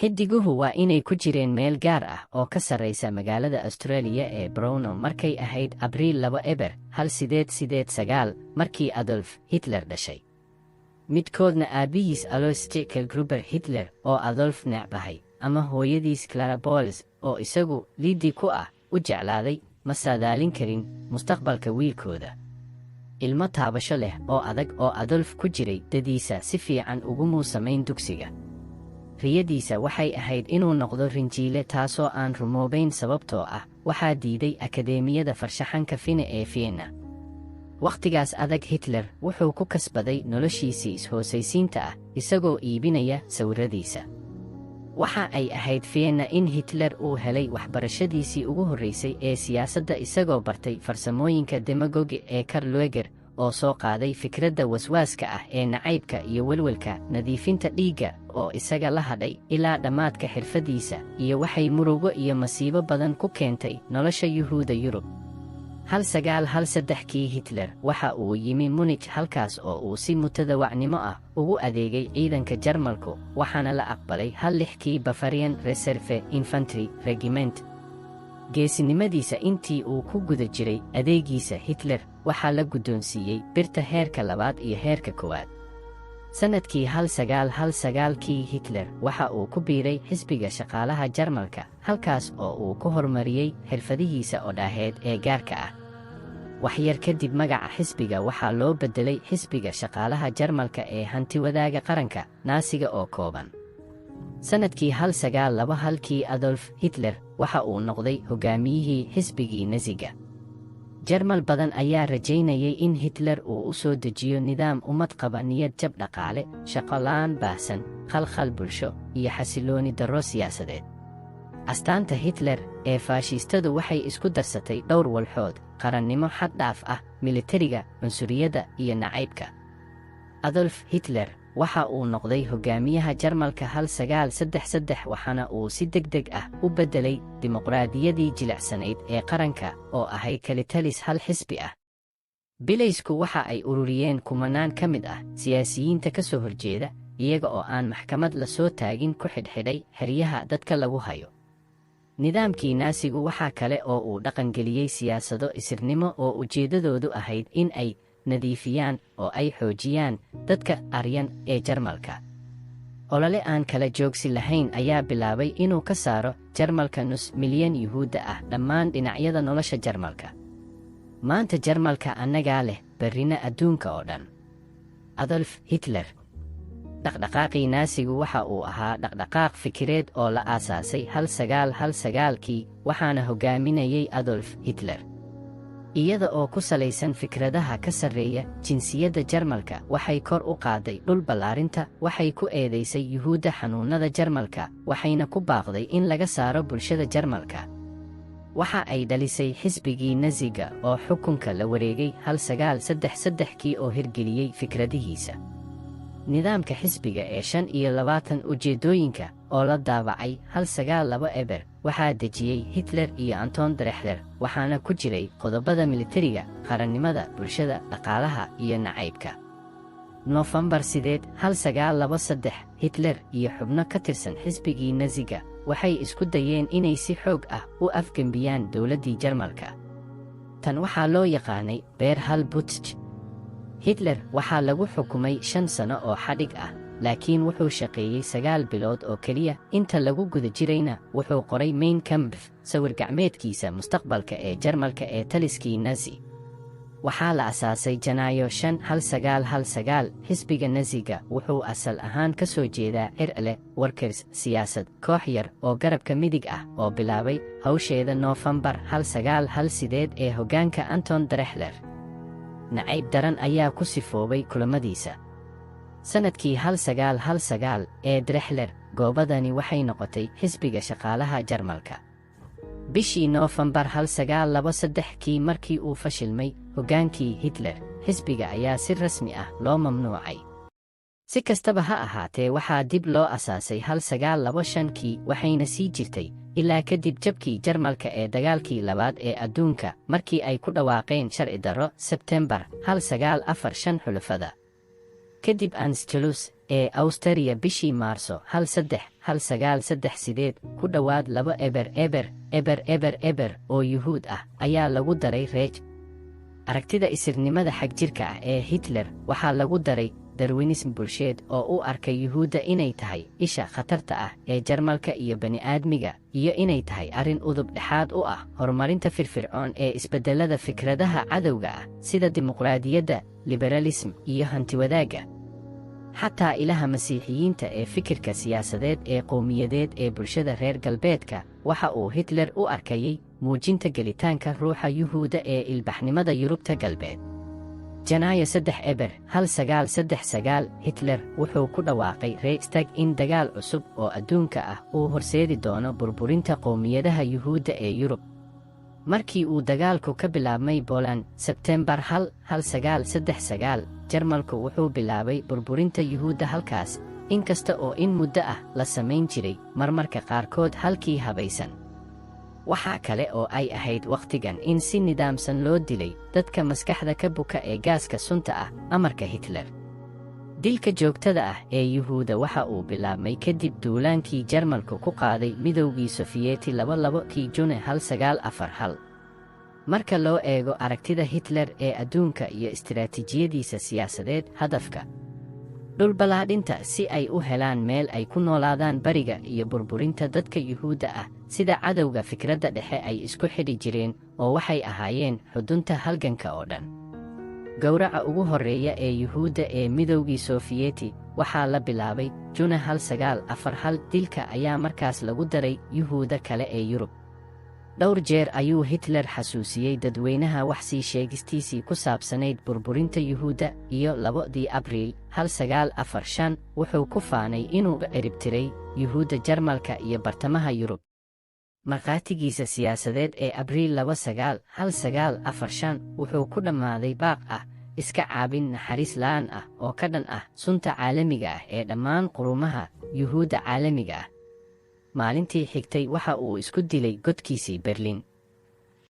Xidiguhu waa inay ku jireen meel gaar ah oo ka sarraysa magaalada Australia ee Braunau markay ahayd Abriil 20 1889, markii Adolf Hitler dhashay. Midkoodna, aabbihiis Alois Gruber Hitler oo Adolf necbahay ama hooyadiis Clara Boles oo isagu liidii ku ah u jeclaaday, ma saadaalin karin mustaqbalka wiilkooda. Ilmo taabasho leh oo adag oo Adolf ku jiray dadiisa si fiican ugumuu samayn dugsiga. Riyadiisa waxay ahayd inuu noqdo rinjiile, taasoo aan rumoobayn sababtoo ah waxaa diiday Akadeemiyada Farshaxanka Fine ee Vienna. Wakhtigaas adag, Hitler wuxuu ku kasbaday noloshiisii is-hoosaysiinta ah isagoo iibinaya sawirradiisa. Waxa ay ahayd Vienna in Hitler uu helay waxbarashadiisii ugu horraysay ee siyaasadda, isagoo bartay farsamooyinka demagogi ee Karl Lueger oo soo qaaday fikradda waswaaska ah ee nacaybka iyo welwelka nadiifinta dhiigga oo isaga la hadhay ilaa dhammaadka xirfadiisa, iyo waxay murugo iyo masiibo badan ku keentay nolosha Yuhuuda Yurub. 1913-kii Hitler waxa uu yimi Munich, halkaas oo uu si mutadawacnimo ah ugu adeegay ciidanka Jarmalku, waxaana la aqbalay 16-kii Bavarian Reserve Infantry Regiment. Geesinimadiisa intii uu ku guda jiray adeegiisa, Hitler waxaa la guddoonsiiyey birta heerka labaad iyo heerka kowaad. Sannadkii 1919-kii Hitler waxa uu ku biiray Xisbiga Shaqaalaha Jarmalka, halkaas oo uu ku horumariyey xirfadihiisa odhaaheed ee gaarka ah. Waxyar kadib magaca xisbiga waxaa loo beddelay Xisbiga Shaqaalaha Jarmalka ee Hantiwadaaga Qaranka, Naasiga oo kooban. Sannadkii 1921-kii Adolf Hitler waxa uu noqday hogaamiyihii xisbigii Nasiga. Jarmal badan ayaa rajaynayay in Hitler uu u soo dejiyo nidaam ummad qaba niyad jab dhaqaale, shaqo la'aan baahsan, khalkhal bulsho iyo xasilooni darro siyaasadeed. Astaanta Hitler ee faashiistadu waxay isku darsatay dhowr walxood: qarannimo xad dhaaf ah, militariga, cunsuriyadda iyo nacaybka. Adolf Hitler waxa uu noqday hogaamiyaha Jarmalka 1933, waxaana uu si deg deg ah u beddelay dimuqraadiyadii jilicsanayd ee qaranka oo ahayd kalitalis hal xisbi ah. Bilaysku waxa ay ururiyeen kumanaan ka mid ah siyaasiyiinta ka soo horjeeda, iyaga oo aan maxkamad la soo taagin ku xidhxidhay xeryaha dadka lagu hayo. Nidaamkii Naasigu waxaa kale oo uu dhaqangeliyey siyaasado isirnimo oo ujeeddadoodu ahayd in ay nadiifiyaan oo ay xoojiyaan dadka Aryan ee Jarmalka. Olole aan kala joogsi lahayn ayaa bilaabay inuu ka saaro Jarmalka nus milyan Yuhuudda ah dhammaan dhinacyada nolosha Jarmalka. Maanta Jarmalka annagaa leh, berrina adduunka oo dhan. Adolf Hitler. Dhaqdhaqaaqii Naasigu waxa uu ahaa dhaqdhaqaaq fikireed oo la aasaasay 1919-kii, waxaana hogaaminayay Adolf Hitler. Iyada oo ku salaysan fikradaha ka sarreeya jinsiyadda Jarmalka, waxay kor u qaaday dhul ballaarinta, waxay ku eedaysay Yuhuudda xanuunnada Jarmalka, waxayna ku baaqday in laga saaro bulshada Jarmalka. Waxa ay dhalisay xisbigii Nasiga oo xukunka la wareegay 1933-kii oo hirgeliyey fikradihiisa. Nidaamka xisbiga ee 25 ujeeddooyinka oo la daabacay 1920 waxaa dejiyey Hitler iyo Anton Drexler, waxaana ku jiray qodobada militariga, qarannimada, bulshada, dhaqaalaha iyo nacaybka. Noofembar 8, 1923, Hitler iyo xubno ka tirsan xisbigii Nasiga waxay isku dayeen inay si xoog ah u afgembiyaan dowladdii Jarmalka. Tan waxaa loo yaqaanay Beer Hall Putsch. Hitler waxaa lagu xukumay 5 sano oo xadhig ah, laakiin wuxuu shaqeeyey 9 bilood oo keliya. Inta lagu guda jirayna wuxuu qoray Mein Kampf, sawir gacmeedkiisa mustaqbalka ee Jarmalka ee taliskii Nazi. Waxaa la asaasay Janaayo 5, 1919. Xisbiga Nasiga wuxuu asal ahaan ka soo jeedaa Circle Workers siyaasad, koox yar oo garabka midig ah oo bilaabay hawsheeda Noofembar 1918 ee hoggaanka Anton Drexler. Nacayb daran ayaa ku sifoobay kulamadiisa. Sannadkii 1919 ee Drexler, goobadani waxay noqotay Xisbiga Shaqaalaha Jarmalka. Bishii Noofembar 1923-kii, markii uu fashilmay hoggaankii Hitler, xisbiga ayaa si rasmi ah loo mamnuucay. Si kastaba ha ahaatee, waxaa dib loo asaasay 1925-kii, waxayna sii jirtay ilaa kadib jabkii Jarmalka ee dagaalkii labaad ee adduunka, markii ay ku dhawaaqeen sharci darro Sebtembar 1945 xulafada. Kadib Anschluss ee Awstariya bishii Maarso 13 1938, ku dhowaad 200,000 oo Yuhuud ah ayaa lagu daray Reich. Aragtida isirnimada xagjirka ah ee Hitler waxaa lagu daray Darwinism bulsheed oo u arkay Yuhuudda inay tahay isha khatarta ah ee Jarmalka iyo bani'aadmiga, iyo inay tahay arrin udub dhexaad u ah horumarinta firfircoon ee isbeddellada fikradaha cadowga ah sida dimuqraadiyadda, liberalism iyo hantiwadaagga. Xataa ilaha Masiixiyiinta ee fikirka siyaasadeed ee qowmiyadeed ee bulshada reer galbeedka waxa uu Hitler u arkayay muujinta gelitaanka ruuxa Yuhuudda ee ilbaxnimada Yurubta Galbeed. Janaayo 30 1939, Hitler wuxuu ku dhawaaqay Reichstag in dagaal cusub oo adduunka ah uu horseedi doono burburinta qowmiyadaha Yuhuudda ee Yurub. Markii uu dagaalku ka bilaabmay Poland Sebtembar 1 1939, Jarmalku wuxuu bilaabay burburinta Yuhuudda halkaas, inkasta oo in muddo ah la samayn jiray marmarka qaarkood halkii habaysan. Waxaa kale oo ay ahayd wakhtigan in si nidaamsan loo dilay dadka maskaxda ka buka ee gaaska sunta ah amarka Hitler. Dilka joogtada ah ee Yuhuudda waxa uu bilaabmay kadib duulaankii Jarmalku ku qaaday Midowgii Sofiyeeti 22-kii June 1941. Marka loo eego aragtida Hitler ee adduunka iyo istiraatiijiyadiisa siyaasadeed, hadafka dhulballaadhinta si ay u helaan meel ay ku noolaadaan bariga iyo burburinta dadka Yuhuudda ah sida cadowga fikradda dhexe ay isku xidhi jireen oo waxay ahaayeen xudunta halganka oo dhan. Gowraca ugu horreeya ee Yuhuudda ee Midowgii Sofiyeeti waxaa la bilaabay June 1941. Dilka ayaa markaas lagu daray Yuhuudda kale ee Yurub. Dhowr jeer ayuu Hitler xasuusiyey dadweynaha wax sii sheegistiisii ku saabsanayd burburinta Yuhuudda, iyo 2-dii Abriil 1945 wuxuu ku faanay inuu ciribtiray Yuhuudda Jarmalka iyo bartamaha Yurub. Markhaatigiisa siyaasadeed ee Abriil 29 1945 wuxuu ku dhammaaday baaq ah iska caabin naxariis la'aan ah oo ka dhan ah sunta caalamiga ah ee dhammaan qurumaha Yuhuudda caalamiga ah. Maalintii xigtay waxa uu isku dilay godkiisii Berlin.